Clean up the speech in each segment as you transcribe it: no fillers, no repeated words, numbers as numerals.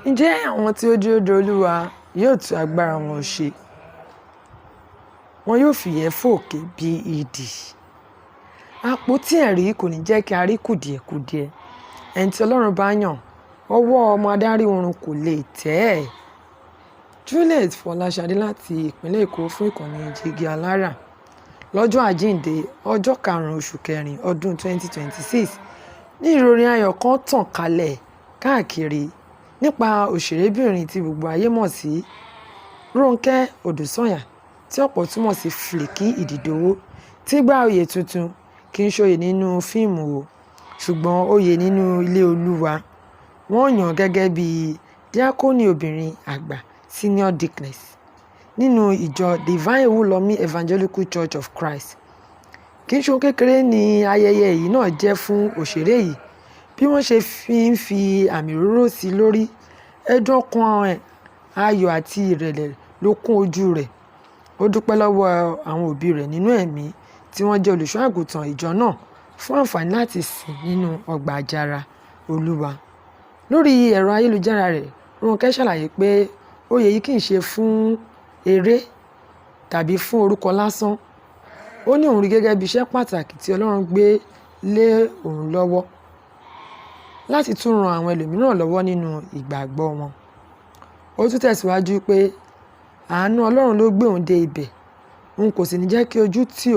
Ǹjẹ́ àwọn tí ó dúró de Olúwa yóò tún agbára wọn ṣe? Wọn yóò fìyẹ́ fò òkè bí idì. Àpótí ẹ̀rí kò ní jẹ́ kí a rí kùdìẹ̀kudiẹ. Ẹni tí Ọlọ́run bá yàn, ọwọ́ ọmọ adarí oorun kò lè tẹ̀ ẹ́. Juliet Fọláṣadé láti ìpínlẹ̀ Èkó fún ìkànnì Jígí Alára. Lọ́jọ́ Àjíǹde, ọjọ́ karùn-ún oṣù kẹrin ọdún 2026, ní ìròyìn ayọ̀ kan tàn kálẹ̀ káàkiri nípa òṣèrébìnrin tí gbogbo ayé mọ̀ sí Rónkẹ́ Odùsànyà, tí ọ̀pọ̀ tún mọ̀ sí Flèkì Ìdìdowó, ti gba oyè tuntun. Kì í ṣòye nínú fíìmù o, ṣùgbọ́n oyè nínú ilé Olúwa. Wọ́n yàn án gẹ́gẹ́ bí díákónì obìnrin àgbà, senior deaconess, nínú ìjọ Divine Ewulomi Evangelical Church of Christ. Kì í ṣe ohun kékeré ni ayẹyẹ yìí náà jẹ́ fún òṣèré yìí. Bí wọ́n ṣe fi ń fi àmì òróró sí i lórí, ẹ̀dùn ọkàn, ayọ̀ àti ìrẹ̀lẹ̀ ló kún ojú rẹ̀. Ó dúpẹ́ lọ́wọ́ àwọn òbí rẹ̀ nínú ẹ̀mí tí wọ́n jẹ́ olùṣọ́ àgùntàn ìjọ náà fún àǹfààní láti sìn nínú ọgbà àjàrà Olúwa. Lórí ẹ̀rọ ayélujára rẹ̀, Rónkẹ́ ṣàlàyé pé oyè yìí kì í ṣe fún eré tàbí fún orúkọ lásán. Ó ní òun rí gẹ́gẹ́ bí iṣẹ́ pàtàkì tí Ọlọ́run gbé lé òun lọ́wọ́ láti tún ran àwọn ẹlòmíràn lọ́wọ́ nínú ìgbàgbọ́ wọn. Ó tún tẹ̀síwájú pé àánú Ọlọ́run ló gbé òun dé ibẹ̀, òun kò sì ní jẹ́ kí ojú tì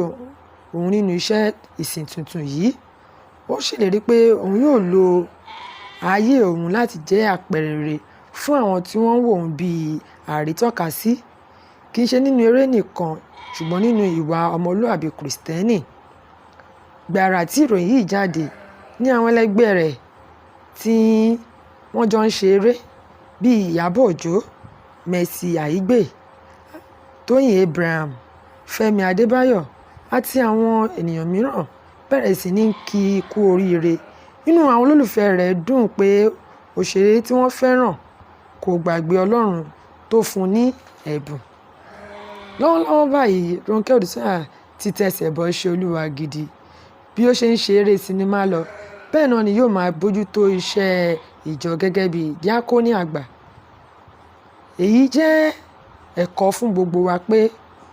òun nínú iṣẹ́ ìsìn tuntun yìí. Ó ṣèlérí pé òun yóò lo ayé òun láti jẹ́ àpẹẹrẹ rere fún àwọn tí wọ́n ń wò ó bí àrítọ́kasí, kì í ṣe nínú eré nìkan ṣùgbọ́n nínú ìwà ọmọlúàbí Kìrìsìtẹ́nì. Gbàrà tí ìròyìn yìí jáde ní àwọn ẹlẹgbẹ́ rẹ̀ tí wọ́n jọ ń ṣe eré bíi Ìyábọ̀ Òjó, Mercy Aigbe, Tóyìn Abraham, Fẹ́mi Adébáyọ̀ àti àwọn ènìyàn mìíràn bẹ̀rẹ̀ sí ní kí i kú oríire. Inú àwọn olólùfẹ́ẹ rẹ̀ dùn pé òṣèré tí wọ́n fẹ́ràn kò gbàgbé Ọlọ́run tó fún un ní ẹ̀bùn. Lọ́wọ́lọ́wọ́ báyìí, Rónkẹ́ Odùsànyà ti tẹsẹ̀ bọ iṣẹ́ Olúwa gidi. Bí ó ṣe ń ṣe eré sinimá lọ, bẹ́ẹ̀ náà ni yóò máa bójútó iṣẹ́ ìjọ gẹ́gẹ́ bí díákónì àgbà. Èyí jẹ́ ẹ̀kọ́ fún gbogbo wa pé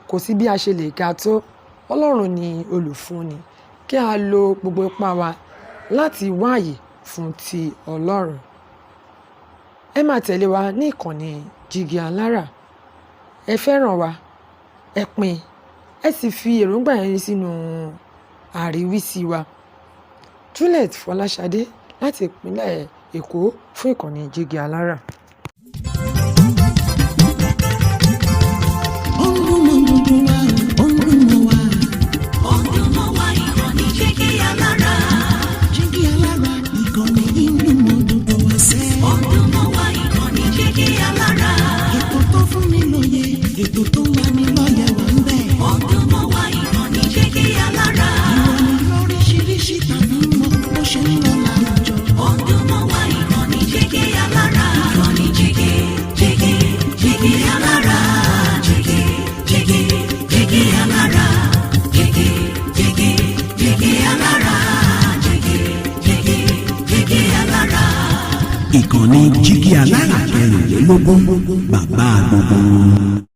kò sí bí a ṣe lè ga tó, Ọlọ́run ni olùfúnni, kí á lo gbogbo ipá wa láti wá ààyè fún ti Ọlọ́run. Ẹ máa tẹ̀lé wa ní ìkànnì Jígí Alára. Ẹ fẹ́ràn wa, ẹ pín, ẹ sì fi èròǹgbà yín sínú àríwísí wa. Juliet Fọláṣadé láti ìpínlẹ̀ Èkó fún ìkànnì Jígí Alára. Ó ń dùn mọ́ gbogbo wa, ó ń dùn mọ́ wa. Ó ń dùn mọ́ wa, ìkànnì Jígí Alára. Jígí Alára, ìkànnì yìí ń dùn mọ́ gbogbo wa sẹ́. Ó ń dùn mọ́ wa, ìkànnì Jígí Alára. Ètò tó fún ni lóye, ètò tó ń lani lọ́yẹ̀ wà ń bẹ̀. Ó ń dùn mọ́ wa, ìkànnì Jígí Alára. Ìròyìn lóríṣiríṣi tàbí mọ́ bó ṣe ń lọ láwùjọ. Ó ń dùn mọ́ wa, ìkànnì Jígí Alára. Ìkànnì Jígí, Jígí, Jígí Alára. Jígí, Jígí, Jígí Alára. Jígí, Jígí, Jígí Alára. Jígí, Jígí, Jígí Alára. Ìkànnì Jígí Alára kẹrìnlélógún, bàbá gbogbo wọn.